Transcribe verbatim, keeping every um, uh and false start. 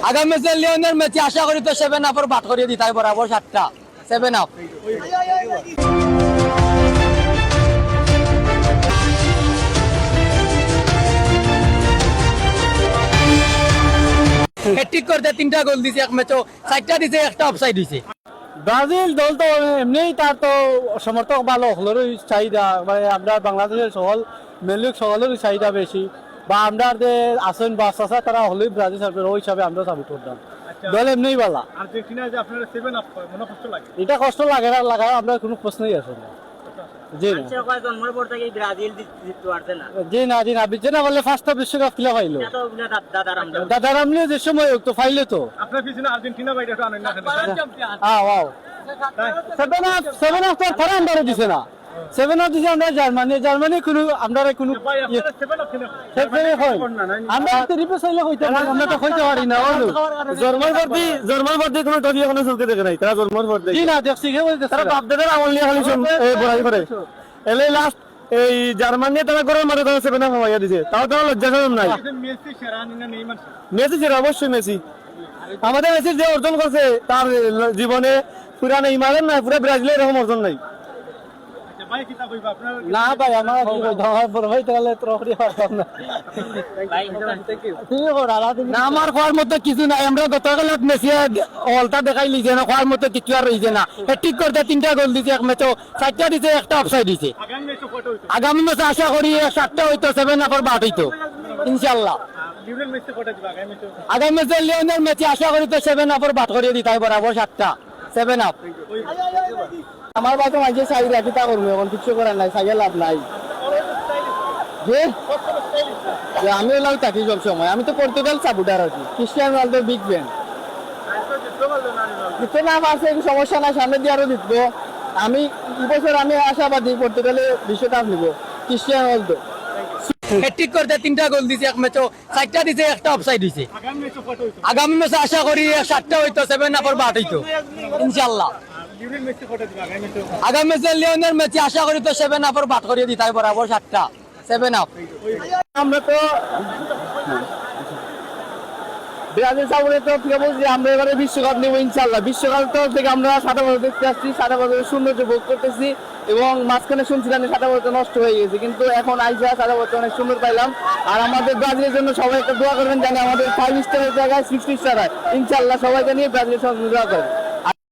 আগামী যে লিওনের ম্যাচে আশা করি তো সেভেন আপর বাট করিয়া দিতাই বরাবর সাতটা। Seven up. হ্যাটট্রিক করতে তিনটা গোল দিছে এক ম্যাচও, চারটা দিছে, একটা অফসাইড হইছে। ব্রাজিল দল তো এমনিই তার তো সমর্থক ভালো, হকলরই চাহিদা, মানে আমরা বাংলাদেশের সকল মেলুক সকলেরই চাহিদা বেশি, বা আমরা যে আছেন বা চাচা তারা হলেই ব্রাজিল সাপোর্টার, ওই হিসাবে আমরা সাপোর্ট করতাম। আচ্ছা। দল এমনিই ভালা। আর্জেন্টিনা যে আপনারা সেভেন আপ, মনে কষ্ট লাগে? এটা কষ্ট লাগে না, লাগার আমরা কোনো প্রশ্নই আসে না। জি না। মানুষে কয় জন্মর পর থেকে ব্রাজিল জিত-, জিততে পারছে না। জি না, জি না, বুঝছে না বললে ফার্স্ট বিশ্বকাপ কিলা পাইলো। এটা তো বুঝলে দা-, দাদার আমলে। দাদার আমলে যে সময় হোক তো পাইলে তো। আপনার পিছনে আর্জেন্টিনা বাইরে একটু আনন্দ আছে। আও, আও। তাই? সেভেন আপ, সেভেন আপ তো আর তারা আমরারে দিছে না। সেভেন আপ দিছে আমরা জার্মানি, জার্মানি কোনো, আমরা কোনো ভাই, ইয়ে, আপনারা সেভেন আপ খেলে। সেভেন আপ হয়। আমরা তো রিপোর্ট চাইলে কইতে পারি, আমরা তো কইতে পারি না, ওই লোক। জন্মর পর দিয়ে, জন্মর পর দিয়ে কোনো ট্রফি এখনো চলতে দেখে নাই, তারা জন্মর পর দিয়ে। জি না, দেখছি, কেউ বলতেছে তারা না। বাপ দাদার আমল নিয়ে খালি সব, এ, বড়াই করে। এলে লাস্ট এই জার্মানি তারা ঘরের মাঝে তারা সেভেন আপ হামাইয়া দিছে, তাও তারা লজ্জা শরম নাই। মেসি সেরা না নেইমার সেরা? মেসি সেরা, অবশ্যই মেসি। আমাদের মেসির যে অর্জন করছে তার জীবনে পুরা নেইমারের না, পুরা ব্রাজিলের এরকম অর্জন নাই। আচ্ছা ভাই, কিতা কইবা আপনারা? না ভাই, আমার আর কি কইতাম, আমার বড় ভাই তাহলে তো করি পারতাম না। ভাই, thank you। না, আমার কওয়ার মতো কিছু নাই। আমরা গতকাল এক মেসি অলতা দেখাইলি যে না, কওয়ার মতো কিছু আর রইছে না। হ্যাটট্রিক করতে তিনটা গোল দিছে এক ম্যাচও, চারটা দিছে, একটা অফসাইড দিছে। আগামী ম্যাচে কয়টা হইতো? আগামী ম্যাচে আশা করি সাতটা হইতো, সেভেন আপর বাট হইতো ইনশাআল্লাহ। লিওনেল মেসি কয়টা দিবা আগামী ম্যাচে? আগামী ম্যাচে লিওনেল মেসি আশা করি তো সেভেন আপর বাট করিয়া দিতাই বরাবর সাতটা। Seven up. আমার ভাই তো মাঝে চাই রাখি তা করবো, এখন কিচ্ছু করার নাই, চাইয়া লাভ নাই। যে যে আমি ওলাও থাকি সব সময়, আমি তো পর্তুগাল সাপোর্টার আর কি, ক্রিস্টিয়ানো রোনালদোর বিগ ফ্যান। জিততে না পারছে, এই সমস্যা নাই, সামনে দিয়ে আরো জিতবো। আমি এই বছর আমি আশাবাদী পর্তুগালে বিশ্বকাপ নিব ক্রিস্টিয়ানো রোনালদো। হ্যাটট্রিক করতে তিনটা গোল দিছে এক ম্যাচও, চারটা দিছে, একটা অফসাইড হইছে। আগামী ম্যাচে আশা করি সাতটা হইতো, সেভেন আপর বাট হইতো ইনশাআল্লাহ। আগামী ম্যাচে লিওনেল মেসি আশা করি তো সেভেন আপর বাট করিয়া দিতাই বরাবর সাতটা। Seven up. আমরা তো ব্রাজিল সাপোর্টার তরফ থেকে বলছি, আমরা এবারে বিশ্বকাপ নেব ইনশাআল্লাহ। বিশ্বকাপ তরফ থেকে আমরা সাদা বছর দেখতে আসছি, সাদা বছরের সৌন্দর্য ভোগ করতেছি, এবং মাঝখানে শুনছিলাম যে সাদা বছর নষ্ট হয়ে গেছে, কিন্তু এখন আইসা সাদা বছর অনেক সুন্দর পাইলাম। আর আমাদের ব্রাজিলের জন্য সবাই একটা দোয়া করবেন, জানি আমাদের ফাইভ স্টারের জায়গায় সিক্স স্টার হয় ইনশাআল্লাহ। সবাই জানিয়ে ব্রাজিলের সঙ্গে দোয়া করবেন।